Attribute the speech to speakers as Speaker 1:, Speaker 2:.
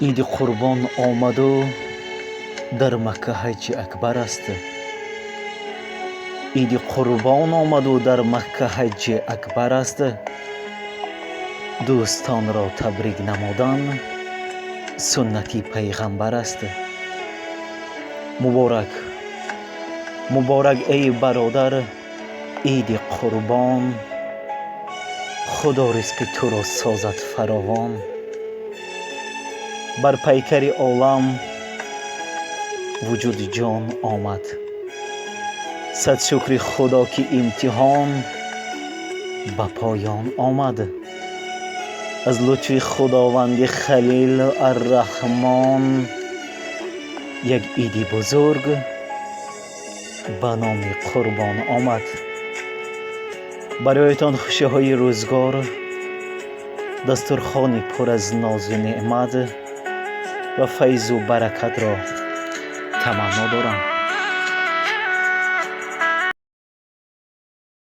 Speaker 1: Иди Қурбон омаду дар Макка ҳаҷҷи акбар аст. Иди Қурбон омаду дар Макка ҳаҷҷи акбар аст. Дӯстонро табрик намудан суннати пайғамбар аст. Муборак, муборак, эй бародар, Иди Қурбон. Худо ризқи туро созад фаровон. Бар пайкари олам вуҷуди ҷон омад. Сад шукри Худо, ки имтиҳон ба поён омад. Аз лутфи Худованди Халил Арраҳмон як иди бузург ба номи Қурбон омад. Бароятон хушиҳои рӯзгор, дастурхони пур аз нозу неъмат ва файзу баракатро таманно дорам.